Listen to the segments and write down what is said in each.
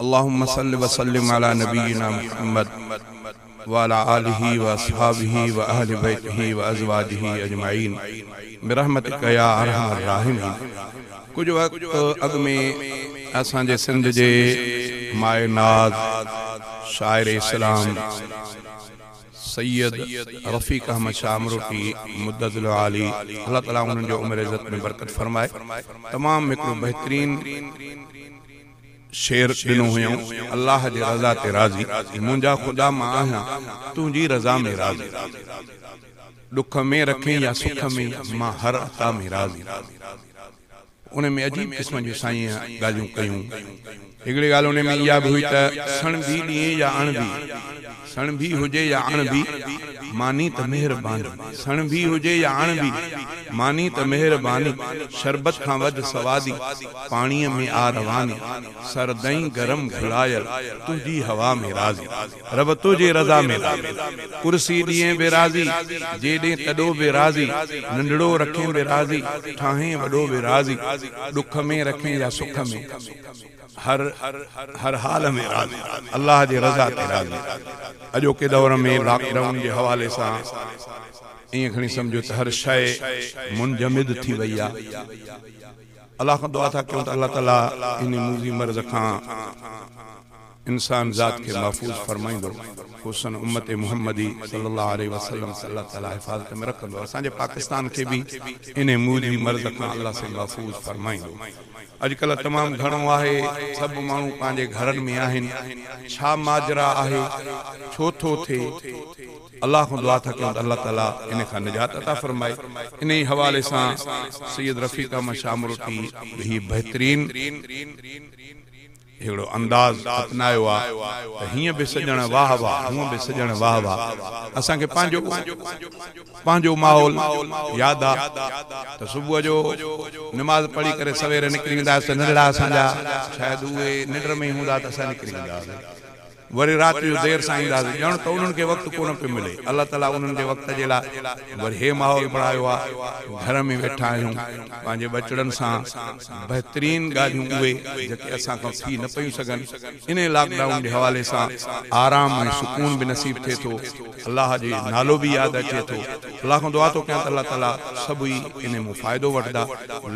اللهم صل وسلم على نبينا محمد وعلى آله وأصحابه وأهل بيته وأزواجه اجمعين برحمتك يا ارحم الراحمين. ڪجهه وقت اڳ ۾ اسان جي سنڌ جي مايه ناز شاعر اسلام سيد رفيق احمد شاهه امروٽي مدظله العالي الله تعالي انهن جو عمر عزت ۾ برڪت فرمائي تمام هڪڙو بهترين شعر ڏنو هيائون، الله جي رضا تي راضي، منهنجا خدا مان آهيان، تنهنجي رضا ۾ راضي. ڏک ۾ رکين يا سک ۾، مان هر عطا ۾ راضي. ان ۾ عجيب قسم جون سائينء ڳالهيون ڪيون. هڪڙي ڳالهه ان ۾ اها به هئي ته سڻڀي ڏينهن يا اڻڀي، سڻڀي هجي يا اڻڀي، ماني ته مهرباني، سڻڀي هجي يا اڻڀي، ماني ته مهرباني، شربت کان وڌ سوادي، پاڻيء ۾ آ رواني، سردئين گرم گهلايل، تنهنجي هوا ۾ راضي، رب تنهنجي رضا ۾ راضي، ڪرسي ڏينهن به راضي، جيڏين تڏو به راضي، ننڍڙو رکين به راضي، ٺاهين وڏو به راضي، ڏک ۾ رکين يا سک ۾. هر هر حال ۾ راضي، الله جي رضا تي راضي. اڄوڪي دور ۾ لاڪ ڊائون جي حوالي سان ائين کڻي سمجهو ته هر شيء منجمد ٿي وئي آهي. الله کان دعا ٿا ڪيون ته الله تعالي ان موذي مرض کان انسان ذات کي محفوظ فرمائيندو، خصوصاً امت محمدي صلي الله عليه وسلم کي الله تعالي حفاظت ۾ رکندو. اسان جي پاڪستان کي به ان موذي مرض کان الله سائين محفوظ فرمائيندو. اڄڪلهه تمام گهڻو آهي، سڀ ماڻهو پنهنجي گهرن ۾ آهن، ڇا ماجرا آهي، ڇو ٿو ٿئي؟ الله کان دعا ٿا ڪيون ته الله تعالي ان کان نجات عطا فرمائي. انهي حوالي سان سيد رفيق احمد شاهه امروٽي به هي بهترين هڪڙو انداز اپنايو آ ته هيئن به سڄڻ واهه واهه هونئن به سڄڻ واهه واهه. اسان کي پنهنجو پنهنجو ماحول ياد آ ته صبح جو نماز پڙهي ڪري سوير نڪري ويندا هئاسين ته ننڍڙا اسان جا شايد اهي ننڊ ۾ ئي هوندا ته اسان نڪري ويندا هئاسين. وري رات جو دير سان اينداسين، ڄڻ ته انهن کي وقت ڪونه پيو ملي. الله تعاليٰ انهن جي وقت جي لاء وري هي ماحول بڻايو آ. گهر ۾ ويٺا آهيون، پنهنجي ٻچڙن سان بهترين ڳالهيون اهي جيڪي اسان کان ٿي نه پيون سگهن. انهي لاڪ ڊائون جي حوالي سان آرام ۽ سڪون به نصيب ٿئي ٿو. الله جي نالو به ياد اچي ٿو. الله کان دعا ٿو ڪيان ته الله تعاليٰ سڀئي انهي مون فائدو وٺندا.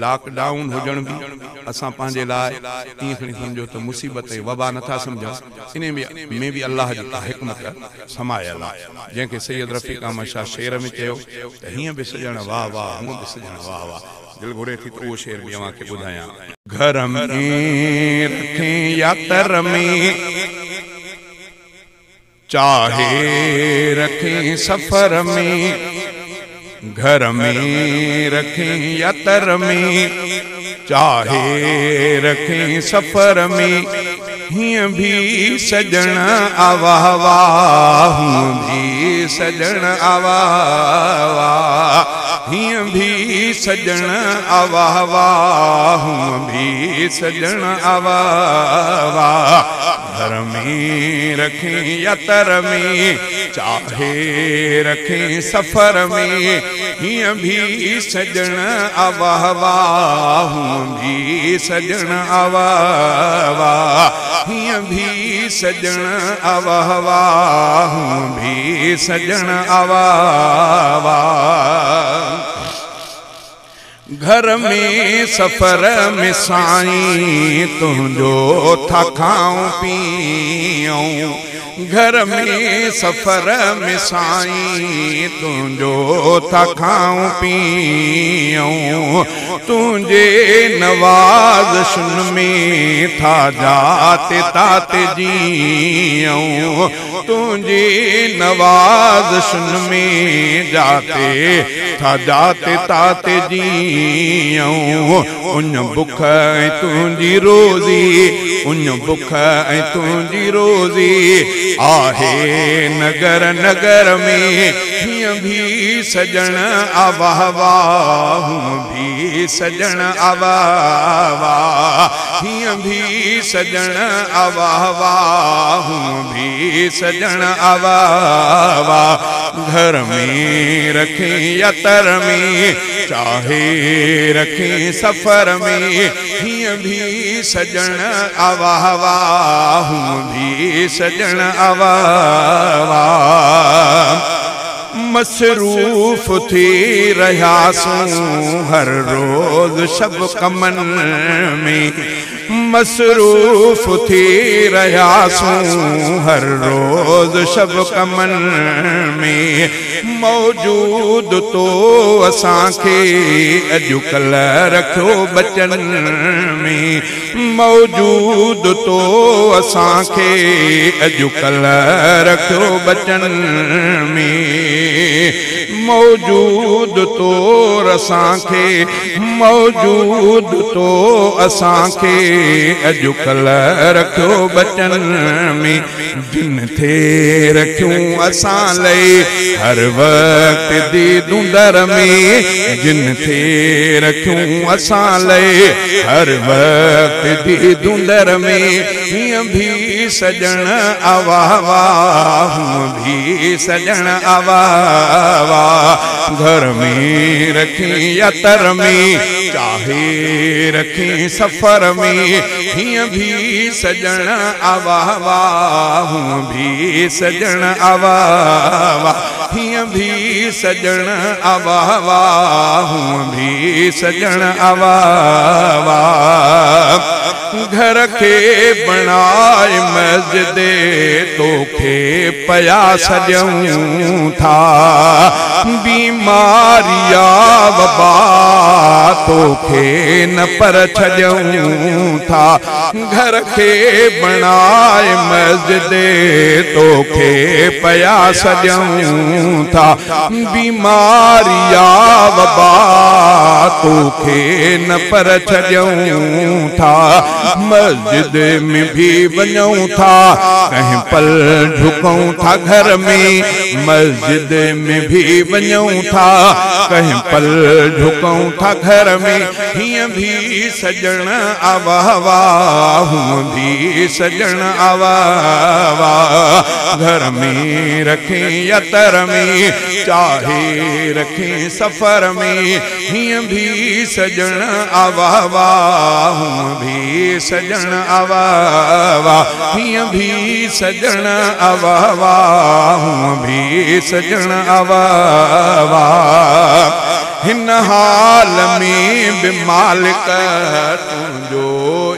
لاڪ ڊائون هجڻ به اسان پنهنجي لاء ائين کڻي سمجهو ته مصيبت ۽ وبا نٿا سمجهون. انهي ۾ به الله جي ڪا حڪمت سمايل آ، جنهن کي سيد رفيق احمد شاهه شعر ۾ چيو ته هيئن به سڄڻ واهه واهه، هونئن به سڄڻ واهه واهه. دل گهري ٿي ته اهو شعر به اوهان کي ٻڌايان. گهر ۾ رکين يا تر ۾، چاهي رکين سفر ۾، گهر ۾ رکين يا تر ۾، چاهي رکين سفر ۾، هيئن ڀي سڄڻ آ واهه واهه، هونئن ڀي سڄڻ آ واهه واهه، هيئن ڀي سڄڻ آ واهه واهه، هونئن ڀي سڄڻ آ واهه واهه. گهر ۾ رکين يا تر ۾، چاهي رکين سفر ۾، هيئن ڀي سڄڻ آ واهه واهه، هونئن ڀي سڄڻ آ واهه واهه، هيئن ڀي سڄڻ آ واهه واهه، هونئن ڀي سڄڻ آ واهه واهه. گهر ۾ سفر ۾ سائين تنهنجو ٿا کائون پيئون، گهر ۾ سفر ۾ سائين تنهنجو ٿا کائون پيئون، تنهنجي نوازشن ۾ ٿا جاتي تاتي جيئون، تنهنجي نوازشن ۾ جاتي ٿا جاتي تاتي جيئون، اڃ بک ۽ تنهنجي روزي، اڃ بک ۽ تنهنجي روزي، आहे नगर नगर में। हीअं बि सॼण आवा वाह, हूअं बि सॼण आवा वाह, हीअं बि सॼण आवा वाह, हूअं बि सॼण आवा वाह। घर में रखे या तर में, चाहे रखे सफ़र में, हीअं बि सॼण आवा वाह, हूअं बि सॼण आवा वाह। मसरूफ़ थी रहियासीं हर रोज़ शब कमन में, मसरूफ़ थी रहियासीं हर रोज़ शब कमन में। मौजूद तो असांखे अॼुकल्ह रखियो बचन में, मौजूद तो असांखे अॼुकल्ह रखियो बचन में। मौजूद तो असांखे, मौजूद तो असांखे अॼुकल्ह रखियो बचन में। जिन थे रखियूं असां लाइ हर वक़्तु दीदूं दर में, जिन थे रखियूं असां लाइ हर वक़्तु दीदूं दर में। हीअं बि सॼण आवा वाह, हूअं बि सॼण आवा वाह। घर में रखी या तर में, चाहे रखी सफ़र में, हीअं बि सॼण आवा वाह, हूअं बि सॼण आवा वाह, हीअं बि सॼण आवा वाह, हूअं बि सॼण आवा वाह। घर खे बणाए मस्जिद, तोखे पिया सॼूं था, बीमारी वबा तोखे न पर छॾियूं था। घर खे बणाए मस्जिद, तोखे पिया सॼूं था, बीमारी वबा तोखे न पर छॾियूं था। मस्जिद में भी वञूं था, कंहिं पल झुकूं था घर में, मस्जिद में भी वञूं था, कंहिं पल झुकूं था घर में। हीअं बि सॼण आवा वाह, हूअं बि सॼण आवा वाह। घर में रखे या तर में, चाहे रखे सफ़र में, हीअं बि सॼण आवा वाह, हूअं बि सॼण आवा वाह, हीअं बि सॼण आवा वाह, हूअं बि सॼण आवा वाह। हिन हाल में बि मालिक तुंहिंजो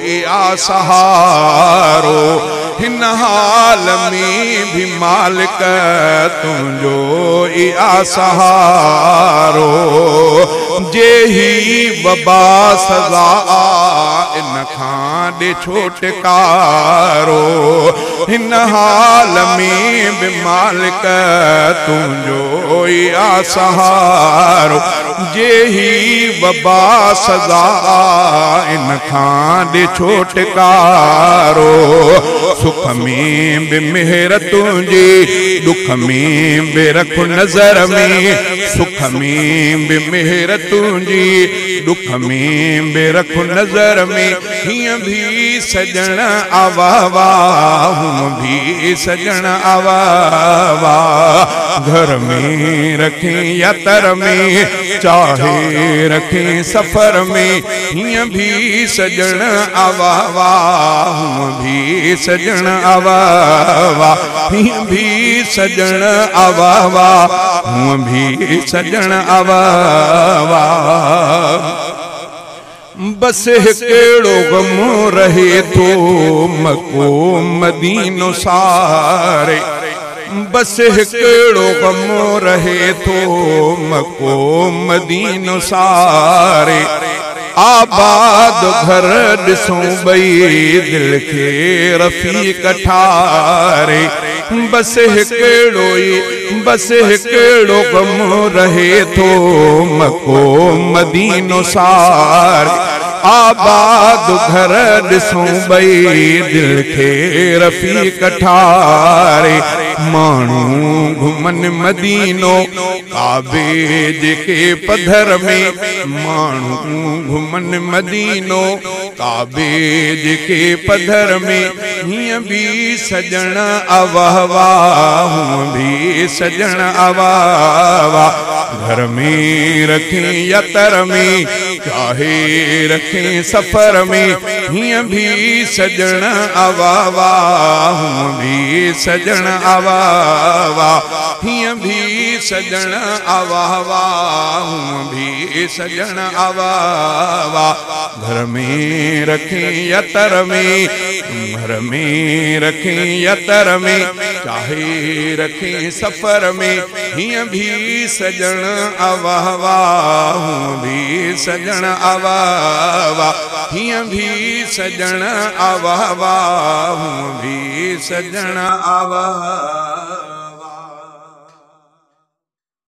ई आ सहारो, हिन हाल में बि मालिक तुंहिंजो ई आ सहारो। जे ही वबा सज़ा इन खां ॾे छुटकारो, हिन हाल में बि मालिक तुंहिंजो ई आ सहारो। जे ही वबा सज़ा इन खां ॾे छुटकारो। सुख में बि मेहर तुंहिंजी, दुख में बि रख नज़र में, सुख में बि मेहर तुंहिंजी, दुख में बि रख नज़र में। हीअं बि सॼण आवा वाह, हूअं बि सॼण आवा वाह। घर में रखे या तर में, चाहे रखे सफ़र में, हीअं बि सॼण आवा वाह, हूअं बि सॼण आवा वाह, हीअं बि सॼण आवा वाह, हूअं बि सॼण आवा वाह। बस हिकिड़ो ग़म रहे थो मको मदीनो सारे, बस हिकिड़ो ग़म रहे थो मको मदीनो सारे। आबाद घर ॾिसूं ॿई दिल खे रफ़ीक ठारे, बस हिकिड़ो ई बस हिकिड़ो ग़म रहे थो मको मदीनो सारे। آباد گهر ڏسون ٻئي، دل کي رفيق ٺاري. ماڻهو گهمن مدينو ڪعبي جيڪي پڌر ۾، ماڻهو گهمن مدينو ڪعبي جيڪي پڌر ۾، هيئن به سڄڻ اواهه هونئن به سڄڻ اواهه. گهر ۾ رکين يا تر ۾، چاهي رکين سفر ۾، هيئن به سڄڻ اواهه هونئن به سڄڻ اواهه. هيئن به سڄڻ اواهه هونئن به سڄڻ اواهه. گهر ۾ رکين يا تر ۾، گهر ۾ رکين يا تر ۾، چاهي رکين سفر ۾، هيئن به سڄڻ اواهه هونئن به سڄڻ اواهه. هيئن به سڄڻ اواهه هونئن به سڄڻ اواهه.